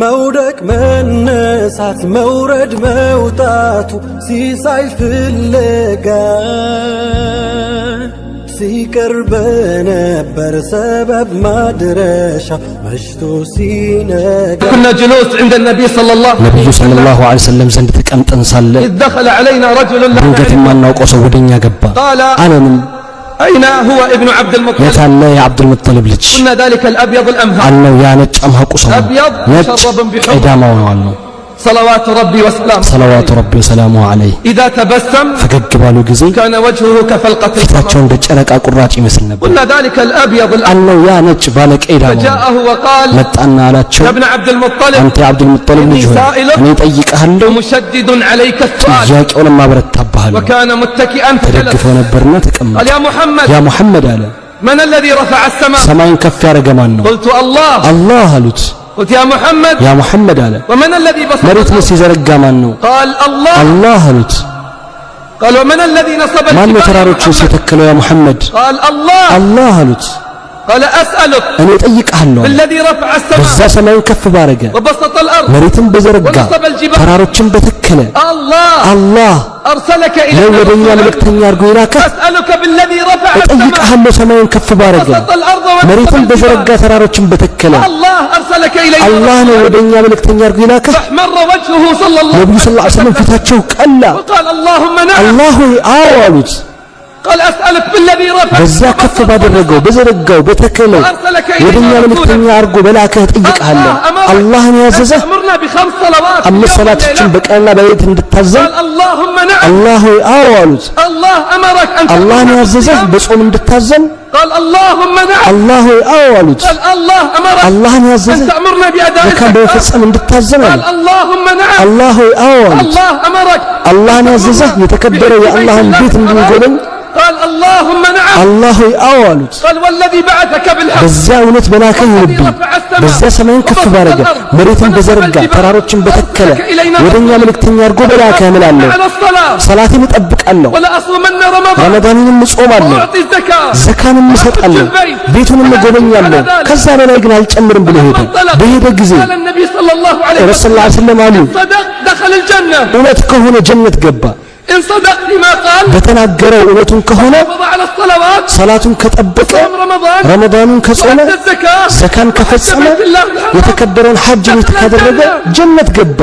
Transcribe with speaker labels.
Speaker 1: መውደቅ መነሳት መውረድ መውጣቱ ሲሳይ ፍለጋ ሲቀር በነበር ሰበብ ማድረሻ መሽቶ ሲነጋ።
Speaker 2: كنا جلوس عند النبي صلى الله
Speaker 3: ነቢዩ ሰለላሁ ዐለይሂ ወሰለም ዘንድ ተቀምጠን ሳለ
Speaker 2: إذ دخل علينا رجل لا
Speaker 3: ድንገት
Speaker 2: نعرفه።
Speaker 3: የማናውቀው ሰው ወደኛ ገባ።
Speaker 2: قال
Speaker 3: አለንም
Speaker 2: أين هو ابن عبد المطلب؟
Speaker 3: የታለ የዓብዱልሙጠሊብ ልጅ
Speaker 2: قلنا ذلك الأبيض الأمهر
Speaker 3: አልነው። ያ ነጭ አምሐቁ ሰው ነው።
Speaker 2: أبيض
Speaker 3: ነጭ
Speaker 2: مشرب بحمر
Speaker 3: ቀይዳማው ነው አልነው።
Speaker 2: صلوات ربي وسلامه
Speaker 3: ሰለዋቱ ረቢ ወሰላሙሁ ዐለይህ።
Speaker 2: إذا تبسم
Speaker 3: ፈገግ ባሉ ጊዜ
Speaker 2: كان وجهه كفلقة القمر
Speaker 3: ፊታቸው እንደ ጨረቃ ቁራጭ ይመስል ነበር።
Speaker 2: قلنا ذلك الأبيض الأمهر
Speaker 3: አልነው ያ ነጭ ባለ ቀይዳማው ነው።
Speaker 2: فجاءه وقال
Speaker 3: መጣና አላቸው
Speaker 2: يا ابن عبد المطلب
Speaker 3: አንተ የዓብዱልሙጠሊብ ልጅ ሆይ
Speaker 2: سائلك
Speaker 3: እኔ እጠይቅሃለሁ፣
Speaker 2: مشدد عليك السؤال
Speaker 3: ጥያቄውንም አበረታብሃለሁ።
Speaker 2: وكان متكئا فجلس
Speaker 3: ተደግፈው ነበርና ተቀመጠ።
Speaker 2: قال يا محمد
Speaker 3: ያ ሙሐመድ አለ
Speaker 2: من الذي رفع السماء؟
Speaker 3: ሰማይን ከፍ ያደረገ ማን ነው?
Speaker 2: قلت الله።
Speaker 3: አላህ አሉት።
Speaker 2: قلت يا محمد
Speaker 3: ያ ሙሐመድ አለ
Speaker 2: ومن الذي بسط
Speaker 3: መሬትን
Speaker 2: الأرض؟
Speaker 3: ሲዘረጋ ማን ነው?
Speaker 2: قال الله።
Speaker 3: አላህ አሉት።
Speaker 2: قال ومن الذي نصب
Speaker 3: ማን ነው
Speaker 2: الجبال يا
Speaker 3: ተራሮችን
Speaker 2: محمد؟
Speaker 3: የተከለው ያ ሙሐመድ?
Speaker 2: قال الله።
Speaker 3: አላህ አሉት።
Speaker 2: قال أسألك
Speaker 3: እኔ እጠይቅሃለሁ አለ።
Speaker 2: بالذي رفع
Speaker 3: በዛ
Speaker 2: السماء
Speaker 3: ሰማይን ከፍ ባረገ
Speaker 2: وبسط الأرض
Speaker 3: መሬትን በዘረጋ
Speaker 2: ونصب الجبال
Speaker 3: ተራሮችን በተከለ
Speaker 2: الله
Speaker 3: አላህ
Speaker 2: أرسلك
Speaker 3: ነው
Speaker 2: إلينا
Speaker 3: ወደኛ
Speaker 2: رسولا
Speaker 3: መልእክተኛ አድርጎ የላከህ።
Speaker 2: أسألك بالذي رفع السماء
Speaker 3: እጠይቅሃለሁ ሰማይን ከፍ ባረገ
Speaker 2: وبسط الأرض ونصب
Speaker 3: መሬትን በዘረጋ
Speaker 2: الجبال
Speaker 3: ተራሮችን በተከለ
Speaker 2: الله أرسلك إلينا
Speaker 3: አላህ ነው
Speaker 2: رسولا
Speaker 3: ወደኛ መልእክተኛ አድርጎ የላከህ።
Speaker 2: فاحمر وجهه صلى الله
Speaker 3: ነቢዩ
Speaker 2: عليه
Speaker 3: ሰለላሁ ዐለይሂ ወሰለም
Speaker 2: وسلم
Speaker 3: ፊታቸው ቀላ።
Speaker 2: وقال اللهم نعم።
Speaker 3: አላህ ሆይ አዎ አሉት።
Speaker 2: قال أسألك بالذي رفع
Speaker 3: በዛ ከፍ ባደረገው በዘረጋው በተከለው
Speaker 2: وأرسلك
Speaker 3: ወደኛ
Speaker 2: إلينا رسولا
Speaker 3: መልእክተኛ አድርጎ በላከህ እጠይቅሃለሁ።
Speaker 2: الله أمرك
Speaker 3: አላህን
Speaker 2: أن
Speaker 3: ያዘዘህ
Speaker 2: تأمرنا بخمس صلوات في
Speaker 3: አምስት
Speaker 2: اليوم
Speaker 3: ሰላቶችን
Speaker 2: والليلة
Speaker 3: በቀንና በሌሊት እንድታዘን
Speaker 2: قال اللهم نعم።
Speaker 3: አላህ ሆይ አዎ አሉት።
Speaker 2: الله أمرك أن
Speaker 3: አላህን
Speaker 2: تأمرنا
Speaker 3: ያዘዘህ
Speaker 2: بالصيام
Speaker 3: በጾም እንድታዘን
Speaker 2: قال اللهم نعم።
Speaker 3: አላህ ሆይ አዎ አሉት።
Speaker 2: قال الله أمرك
Speaker 3: አላህን
Speaker 2: أن
Speaker 3: ያዘዘህ
Speaker 2: تأمرنا بأداء
Speaker 3: ዘካን
Speaker 2: الزكاة
Speaker 3: በመፈጸም እንድታዘን
Speaker 2: قال
Speaker 3: አሉት።
Speaker 2: اللهم نعم።
Speaker 3: አላህ ሆይ አዎ አሉት።
Speaker 2: الله أمرك
Speaker 3: አላህን
Speaker 2: أن
Speaker 3: ያዘዘህ
Speaker 2: تأمرنا
Speaker 3: የተከበረው
Speaker 2: بحج بيت
Speaker 3: የአላህን
Speaker 2: الله
Speaker 3: ቤት
Speaker 2: الحرام
Speaker 3: እንድንጎበኝ
Speaker 2: قال اللهم نعم።
Speaker 3: አላህ ሆይ አዎ አሉት።
Speaker 2: قال والذي بعثك بالحق
Speaker 3: በዚያ እውነት በላከህ
Speaker 2: والذي
Speaker 3: ይሁንብኝ።
Speaker 2: رفع السماء
Speaker 3: በዚያ ሰማይን ከፍ
Speaker 2: وبسط
Speaker 3: ባረገ
Speaker 2: الأرض
Speaker 3: መሬትን
Speaker 2: ونصب
Speaker 3: በዘረጋ
Speaker 2: الجبال
Speaker 3: ተራሮችን በተከለ
Speaker 2: أرسلك إلينا
Speaker 3: ወደኛ
Speaker 2: رسولا
Speaker 3: መልእክተኛ አድርጎ በላከህ እምላለሁ።
Speaker 2: على الصلاة
Speaker 3: ሰላቴን እጠብቃለሁ፣
Speaker 2: ولأصومن رمضان
Speaker 3: ረመዳንንም እጾማለሁ፣
Speaker 2: وأعطي الزكاة
Speaker 3: ዘካንም
Speaker 2: وأحج
Speaker 3: እሰጣለሁ፣
Speaker 2: البيت
Speaker 3: ቤቱንም
Speaker 2: ولا أزيد على
Speaker 3: እጎበኛለሁ።
Speaker 2: ذلك።
Speaker 3: ከዛ በላይ ግን አልጨምርም ብሎ
Speaker 2: فلما
Speaker 3: ሄደ።
Speaker 2: انطلق
Speaker 3: በሄደ ጊዜ
Speaker 2: قال النبي صلى الله عليه
Speaker 3: ረሱል
Speaker 2: وسلم
Speaker 3: ስ ሰለም አሉ
Speaker 2: صدق دخل الجنة
Speaker 3: እውነት ከሆነ ጀነት ገባ።
Speaker 2: إن صدق فيما قال
Speaker 3: በተናገረው እውነቱን ከሆነ
Speaker 2: حافظ على الصلوات
Speaker 3: ሰላቱን ከጠበቀ
Speaker 2: صام رمضان
Speaker 3: ረመዳኑን ከጾመ
Speaker 2: وأدى الزكاة
Speaker 3: ዘካን
Speaker 2: وحج
Speaker 3: ከፈጸመ
Speaker 2: بيت الله الحرام
Speaker 3: የተከበረውን ሐጅ ቤት
Speaker 2: دخل
Speaker 3: ካደረገ
Speaker 2: الجنة።
Speaker 3: ጀነት ገባ።